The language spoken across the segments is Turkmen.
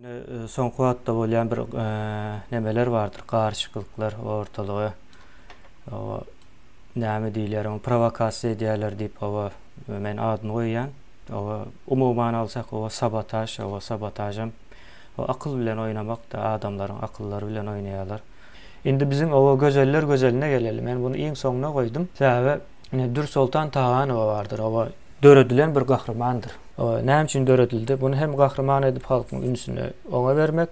Ine soňky wagtda bolýan bir nemeler bardyr, garyşyklyklar ortalyga hawa näme diýilýär oňa prowokasiýa edýärler diýip hawa men adyny goýýan. Hawa umuman alsak hawa sabotaž, hawa sabotažam akyl bilen oýnamakda adamlaryň akyllary bilen oýnaýarlar. Indi biziň hawa gözeller gözeline geleli. Men buny iň soňuna goýdum. Sebäbi ine Dürsoltan Taganowa bardyr hawa döredilen bir gahrymandyr. Näme üçin döredildi? Buny hem gahryman edip halkyň ünsüni oňa bermek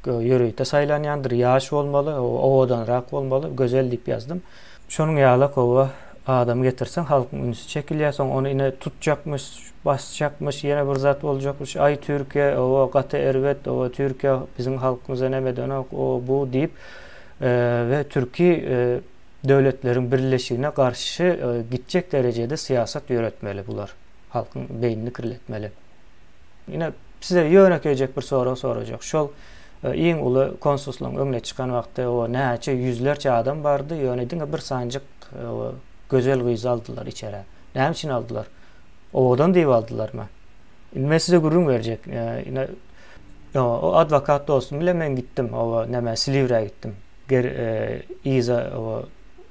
ýörite saýlanýandyr. Ýaş bolmaly, owadanrak bolmaly, gözel diýip ýazdym. Şonuň ýaly gowy adam getirseň halkyň ünsi çekilýär. Soň ony ine tutjakmyş, basjakmyş, ýene bir zat boljakmyş. Aý Türkiýe, owa gaty erbet, owa Türkiýe biziň halkymyza neme edenok, o bu diýip we türki döwletleriň birleşigine garşy gitjek derejede syýasat ýöretmeli bular. Halkyň beýnini kirletmeli. Ine, size ýönekeýjek bir sorag sorajak. Şol iň uly konsullygyň öňüne çykan wagty o näçe ýüzlerçe adam bardy, ýöne diňe bir sanjyk gözel gyzy aldylar içerä. Näme üçin aldylar? Owadan diýip aldylarmy? Indi men size gürrüň berjek. Ine, o adwokat dostum bilen men gitdim, o näme Siliwrä gitdim. Ger yza o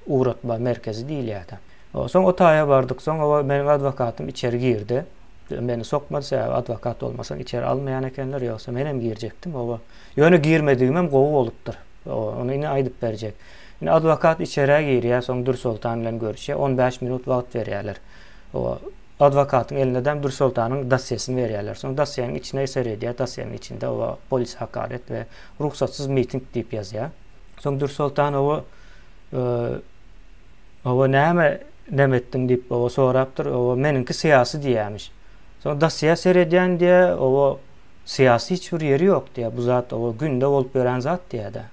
ugratma merkezi diýilýär-de. Soň o taýa bardyk. Soň oba meniň adwokatym içeri girdi. Meni sokmady, sebäbi adwokat bolmasaň içeri almaýan ekenler, ýogsa menem girjekdim oba. Ýöne girmedigimem gowy bolupdyr. Ony indi aýdyp berjek. Indi adwokat içerä girýär, soň Dürsoltan bilen görüşýär. 15 minut wagt berýärler. Oba adwokatyň eline-de Dürsoltanyň dosýesini berýärler. Soň dosýeniň içine seredýär, dosýeniň içinde oba polise hakaret we rugsatsyz miting diýip ýazýar. Soň Dürsoltan oba Oba näme neme etdiň diýip oba sorapdyr. Oba meniňki syýasy diýýämiş. Soň dosýä seredýän diýýä, oba syýasy hiç bir ýeri ýok diýýä. Bu zat oba günde bolup ýören zat diýýä-de.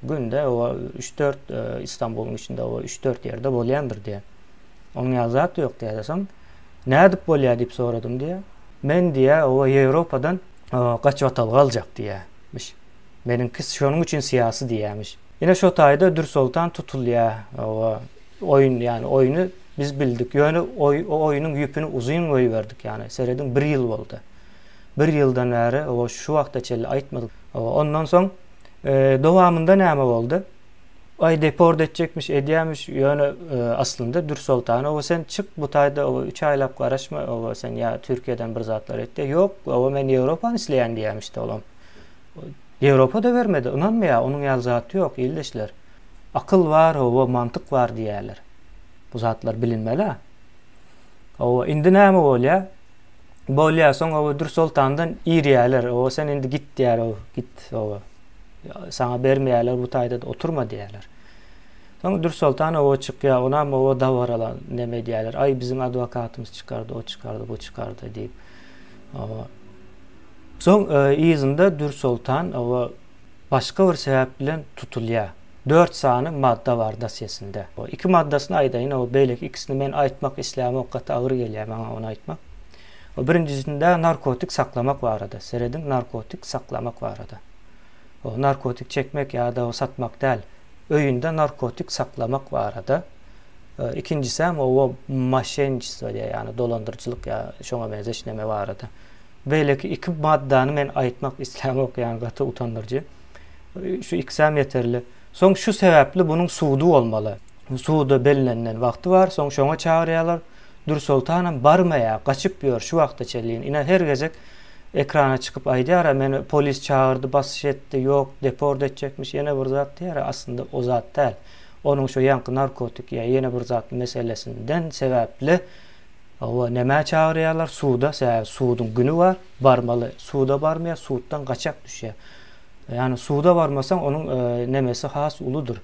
Günde oba üç-dört Istanbulyň içinde oba üç-dört ýerde bolýandyr diýýä. Onuň ýaly zat ýok diýýä-de. Soň nädip bolýa diýip soradym diýýä. Men diýýä oba Ýewropadan gaçybatalga aljak diýýämiş. Meniňki şonuň üçin syýasy diýýämiş. Ine şo taýda Dürsoltan tutulýa. Oba oýun ýani oýny biz bildik. Ýöne oý o oýnuň ýüpüni uzyn goýberdik ýani. Serediň bir ýyl boldy. Bir ýyldan bäri oba şu wagta çenli aýtmadyk. Oba ondan soň dowamynda näme boldy? Aý deport etjekmiş edýämiş ýöne aslynda Dürsoltan oba sen çyk bu taýda oba üç aýlap garaşma oba sen ýa Türkiýeden bir zatlar et diýýä. Ýok oba men Ýewropany isleýän diýýämişdi olam. Ýewropa-da bermedi, ynanmaýar, onuň ýaly zat ýok, ildeşler. Akyl bar, hawa, mantyk bar diýýärler. Bu zatlar bilinmeli-ä. Hawa, indi näme bolýar? Bolýar, soň hawa Dürsoltandan irýärler. Hawa, sen indi git diýýär, hawa, git, hawa. Saňa bermeýärler, bu taýda-da oturma diýýärler. Soň Dürsoltan hawa çykýar, onam hawa dabaralar neme edýärler. Aý, biziň adwokatymyz çykardy, o çykardy, bu çykardy diýip. Hawa. Soň yzynda Dürsoltan oba başga bir sebäp bilen tutulýar. Dört sany madda bar dosýesinde. Iki maddasyny aýdaýyn, o beýleki ikisini men aýtmak islämok, gaty agyr gelýär maňa ony aýtmak. O birinjisinde narkotik saklamak barada. Serediň, narkotik saklamak barada. O narkotik çekmek ýa-da satmak däl. Öýünde narkotik saklamak barada. Ikinjisem o moşenniçestvo diýýär, ýagny dolandyryjylyk ýa şoňa meňzeş neme barada. Beýleki iki maddany men aýtmak islämok, ýagny gaty utandyryjy. Şu ikisem ýeterli. Soň şu sebäpli bunuň sudy bolmaly. Suda bellenlen wagty bar, soň şoňa çagyrýarlar. Dürsoltanam barmaýar, gaçyp ýör şu wagta çenli. Ine her gezek ekrana çykyp aýdýar-a, meni polis çagyrdy, basyş etdi, ýok, deport etjekmiş, ýene bir zat diýýär-a, aslynda o zat däl. Onuň şo ýaňky narkotik ýa ýene bir zat meselesinden sebäpli Hawa, nämä çagyrýarlar? Suda, sebäbi suduň güni bar, barmaly. Suda barmaýar, suddan gaçak düşýär. Ýagny suda barmasaň, onuň nemesi has uludyr.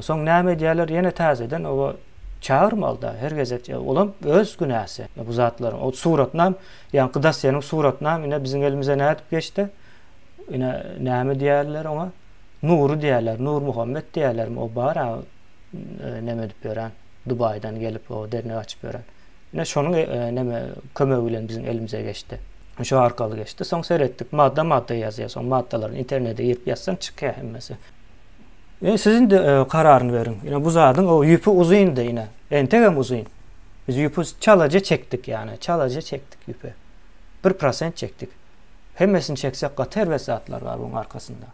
Soň näme edýärler? Ýene täzeden oba çagyrmaly-da, her gezek. Olam öz günäsi bu zatlaryň. O suratynam, ýaňky dosýeniň suratynam ine biziň elimize nädip geçdi? Ine näme diýýärler oňa? Nury diýýärler, Nurmuhammet diýýärlermi? O bar-a neme edip ýören. Dubaýdan gelip o dernek açyp ýören. Ine şonuň neme kömegi bilen biziň elimize geçdi. Şo arkaly geçdi. Soň seretdik, madda madda ýazýar. Soň maddalaryny internete girip ýazsaň çykýar hemmesi. Ine siz indi kararyny beriň. Ine bu zadyň o ýüpi uzyndy ine. Entegem uzyn. Biz ýüpi çalaja çekdik ýany. Çalaja çekdik ýüpi. 1% çekdik. Hemmesini çeksek gaty erbet zatlar bar buň arkasynda.